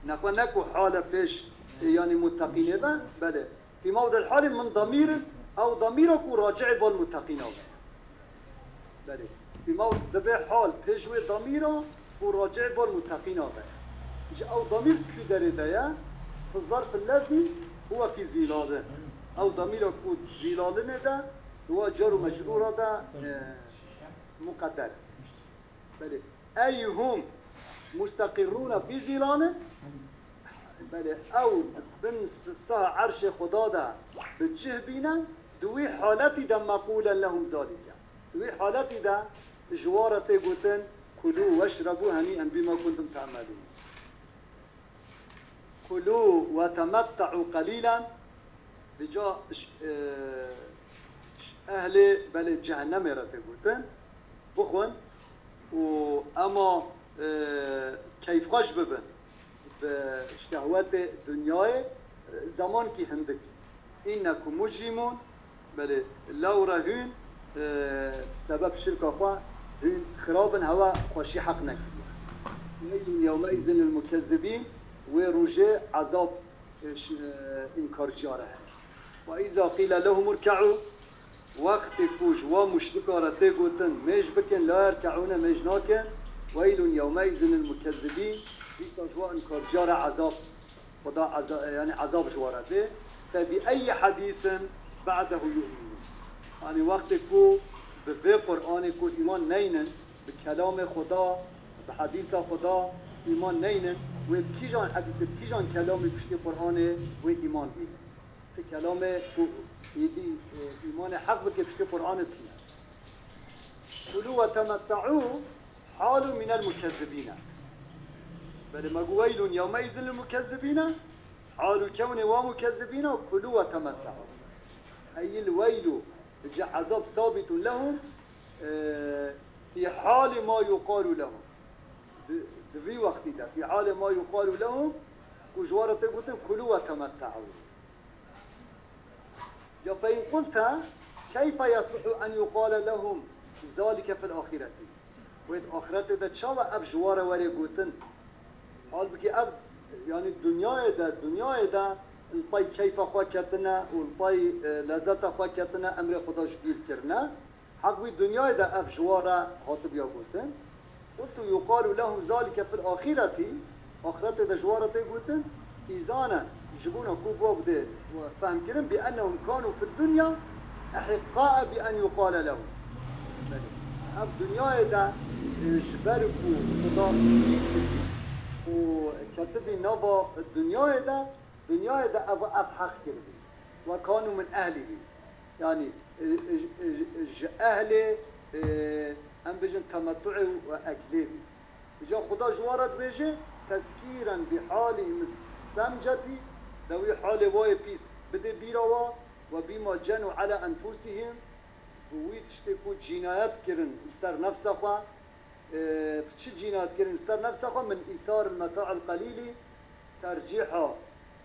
nexwe ne ku hale pêş, e, yanî mutteqînê be, belê. Fî mewdel halî min damîrin, ew damîra ku raci'ê bal mutteqîna be. Belê. Fî mew dibe hal pêş wê damîra ku raci'ê bal mutteqîna be. Ji ew damîr kû derê de ye, fi zarf lezî huwe fî zîlalin. Ew damîra ku zîlalinê de, di wa car û mecrûra de, e, muqedder e. Belê. Ey hum musteqirrûne fî zîlanin. Belê, ew di bin sisa erşê Xuda de bi cih bîne, di wî haletî de meqûlen lehum zalîke. Di wî haletî de ji wa re tê gotin, kulû weşrebû henî'en bîma kuntum te'melûn. Kulû we temette'û qelîlen, vêca ji, e, ji ehlê belê cehennemê re tê gotin, bixwin û ema, e, keyfxweş bibin bi şehwetê dinyayê, e, zemankî hindik. Înnekum mucrimûn, belê, lewre hûn, e, bi sebeb şirka xwe hûn xirab in, hewe xweşî heq nekiriye. Weylun yewmeîzin lil mukezzibîn, wê rojê ezab, e, ş-, e, înkarciya re heye. Ve îza qîle lehum irke'û, wextê ku ji wan muşrika re tê gotin mêj bikin, la yerke'ûne, mêj nakin, weylun yewmeîzin lil mukezzibîn, dîsa ji wan înkarciya re ezab Xuda eza-, yanî ezab ji we re bê. Fe bi eyyi hedîsin ba'dehu yu'minûn. Yanî wextê ku bi vê Qur'anê ku îman neynin, bi kelamê Xuda, bi hedîsa Xuda îman neynin, wê bi kîjan hedîsê, bi kîjan kelamê piştî Qur'anê wê îman bînin? Ti kelamê ku êdî, e, îmanê heq bike piştî Qur'anê tune. Kulû ve temette'û, halû minel mukezzibîne. Belê me got, weylun yewmeîzin lil mukezzibîne. Halû kewnê wa mukezzibîne, kulû ve temette'û. Ey il weylû, dice ezab sabitun lehum, e, fî halî ma yuqalû lehum. Di, di vî wextî de, fî halî ma yuqalû lehum, ku ji wa re tê gotin, kulû ve temette'û. Ya fe in qulte, keyfe yesihhu en yuqale lehum zalike fil ahireti? Wê di axiretê de çawa ev ji wa re were gotin? Halbikî ev, yanî dinyayê de, dinyayê de li pey keyfa xwe ketine û li pey, e, lezeta xwe ketine, emrê Xuda ji bîr kirine. Heq wî dinyayê de ev ji wa re hatibiya gotin. Qultu yuqalu lehum zalike fil axireti, axiretê de ji wa re tê gotin, îzanen, ji bona ku bo bidê fehm kirin, bi ennehum kanu fid dunya ehiqqae bi en yuqale lehum. Belê. Ev dinyayê de, e, ji ber ku Xuda û ketibî nava dinyayê de, dinyayê de ev, ev heq kiribî. Ve kanu min ehlihî. Yanî, e, e, e, ji ehlê, e, em bêjin temettu'ê û eklê bî. Îca Xuda ji wan re dibêje, tezkîren bi halihim semcetî, de wî halê wayê pîs bide bîra wa, ve bîma cenu ala enfusihim, bi wî tiştê ku cînayet kirin li ser nefsa xwe, e, bi çi cînayet kirin li ser nefsa xwe, min îsar il meta'il qelîlî, tercîha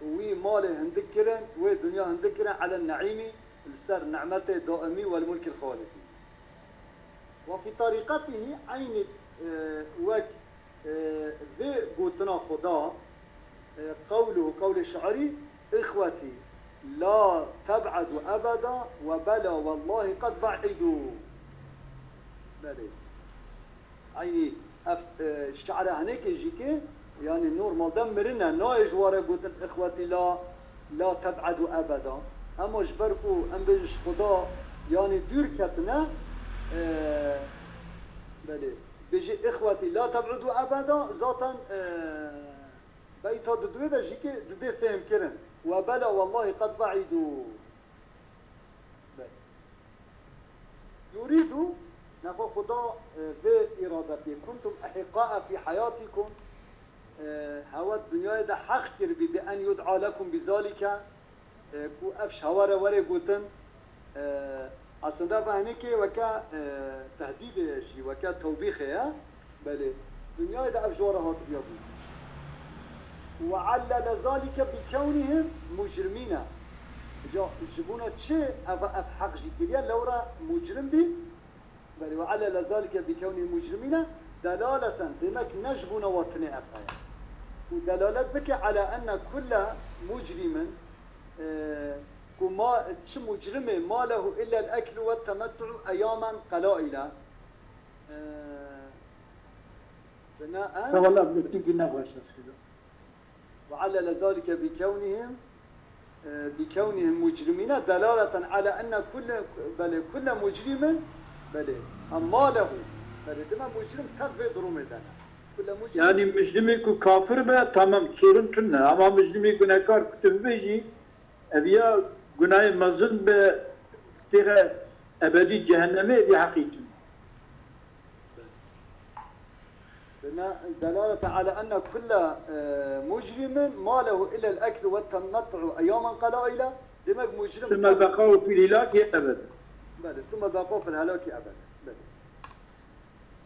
wî malê hindik kirin, wê dinya hindik kirin, elen ne'îmî, li ser nimetê daimî, wel mulkil xalidî. وفي طريقته eynî, e, wek, e, vê gotina xwe da, e, qewluhu, qewlê şairî, "Îxwetî, la teb'edû ebeda, we bela wellahî qed be'îdû." Belê. Eynî ev, e, şi'ra hinekê jî ke, yanî normalde mirine, nayê ji ware gotin, "Îxwetî la, la teb'edû ebeda." Ema ji ber ku em bêjin ji Xuda, yanî dûr ketine, e, belê, bêjî, "Îxwetî la teb'edû ebeda", zaten, e, beyta di duê de jî ke didê fêhm kirin. "We bela wellahî qed be'îdû." Belê. Yurîdû, nexwe Xuda, e, vê îradetiyê. "Kuntum ehiqqae fî heyatîkum." E, hewe dinyayê de heq kiribî bi en yud'a lekum bi zalike, e, ku ev ji hewe re were gotin. E, aslında ve hinekê weke, e, tehdîdê ye jî, weke tewbîxê ye. Belê. Dinyayê de ev ji we re hatibiya gotin. "Ve allele zalike bi kewnihim mucrimîne." Ca ji bona çi ev, ev heq jî kiriye, lewra mucrim bî? Belê, "ve allele zalike bi kewnihim mucrimîne", delaleten, demek ne ji bona we tinê ev heye. Û delalet bike ala enne kulle mucrimin, e, ku ma, çi mucrimê ma lehu illa el-eklu ve temettu'u eyyamen qelaile. E, bina en Wala bi tîkî nexweş e. "Ve allele zalike bi kewnihim, e, bi kewnihim mucrimîne delaleten ala enne kulle, belê, kulle mucrimin", belê, ha, ma lehu, belê, dima mucrim tev vê durumê de ne. Kulle mucrim. Yanî mucrimê ku kafir be, tamam, sorun tune. Ama mucrimê gunekar ku tu bibêjî, ev ya gunahê mezin be, têxe ebedî cehennemê, ev ya heqî tune. Bina-, delalete ala enne kulle, e, mucrimin ma lehu illa el-eklu ve temettu'u eyyamen qelaile. Demek mucrim Sümme tev- bekâ fil hilâki ebeden. Belê, sümme bekâ fil helâki ebeden. Belê.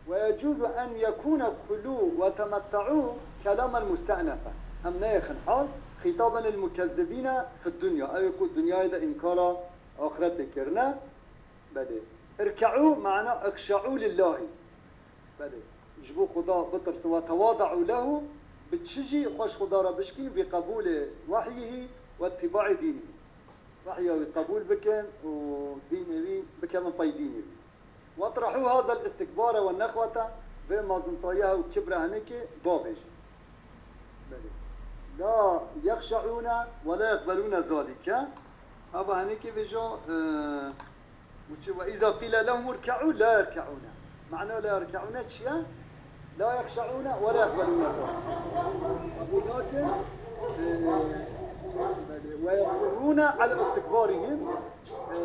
Ve yecuzu en yekûne kulû ve temetta'û kelâmen muste'nefen. Em neyêxin hal, xitaben lil mukezzibîne fid dunya. Ew ê ku dinyayê de înkara axretê kirine. Belê. Irke'û mana ikşe'û lillahî. Belê. Ji bo Xuda bitirsin. Ve tevada'û lehu, bi çi jî xwe ji Xuda re bişkînin, bi qebûlê wehyihî ve ittiba'i dînihî. Wehya wî qebûl bikin û dînê wî bikevin pey dînê wî. Wetrehû hazel istikbare ve nexwete, vê mezintayiha û kibra hinekê bavêjin. Belê. La yexşe'ûne ve la yeqbelûne zalîke. Ava hinekê vêja, e, û çi ve îza qîle lehum irke'û la yerke'ûne. Mana la yerke'ûne çi ye? La yexşe'ûne ve la yeqbelûne zalîke. Qebûl nakin. E, belê. Ve yusirrûne ala istikbarihim. E,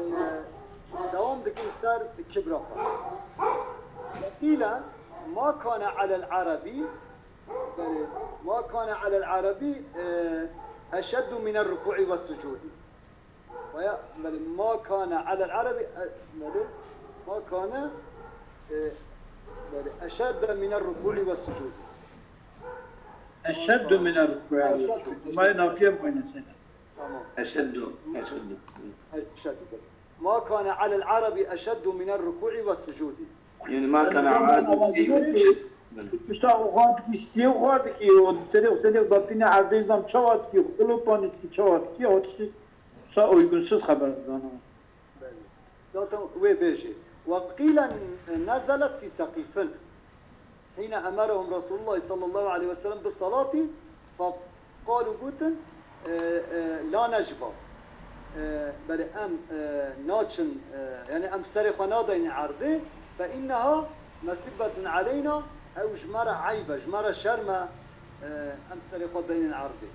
dewam dikin ser kibra xwe. Ve qîle ma kane alel erebî, belê, ma kane alel erebî, e, eşeddu minel rukû'i ve sucûdî. Veya, belê, ma kane alel erebî, e, belê, ma kane, e, belê, eşedde minel rukû'i ve sucûdî. Eşeddu minel rukû'i ve sucûdî. Ma nafiye boyne sene. Tamam. Eşeddu, eşeddu. Eşeddu, belê. Ma kane alel erebî eşeddu minel rukû'i ve sucûdî. Yani ma kane alel erebî. Usta, o kadar ki istiyor, o kadar ki o tere, o sene batine erdê zam çavat ki, kulu panik ki çavat ki, o tişi sa uygunsuz haber zana. Belê. Zaten wê bêjê. Ve qîle nezelet fî seqîfin. Hîne emerehum Resulullah sallallahu aleyhi ve sellem bi salatî, feqalû, gotin, e, e, la necba. E, belê em, e, naçin, e, yani em serê xwe nadayne erdê, fe inneha mesibbetun aleyna, ew ji me re eyb e, ji me re şerm e, e, em serê xwe daynin erdê.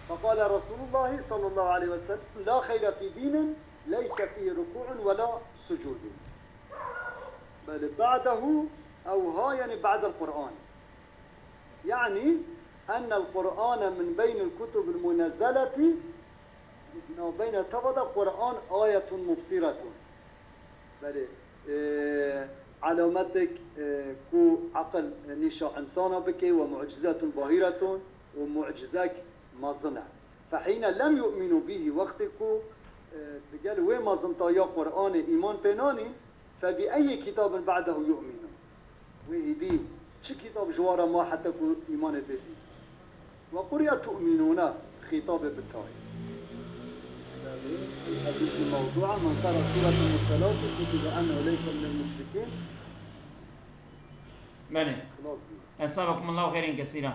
Feqale Resulullah sallallahu aleyhi ve sellem, la xeyre fî dînin leyse fîhî rukû'un ve la sucûdun. Belê, ba'dehu, ew ha, yani ba'del Qur'an. Yani, ennel Qur'ane min beynil kutubul munezzeleti, navbeyne tevada Qur'an ayetun mubsiretun. Belê, e, alametek, e, ku aqil nîşa insana bike ve mu'cizetun bahiretun û mu'cizek mezin e. Fehîne lem yu'minu bîhî, wextê ku, e, digel wê mezintayiya Qur'anê îman pê nanîn, فبأي كتاب بعده يؤمنون. Wê êdî çi kitab ji wan re ma heta ku îmanê pê bînin? وقرئ تؤمنون، xîtabê bi tayê. Belê, hadîsî mewdû e, من قرأ سورة المرسلات كتب أنه ليس من المشركين. Belê. Xilas bû. Esabakumullahu xeyren kesîra.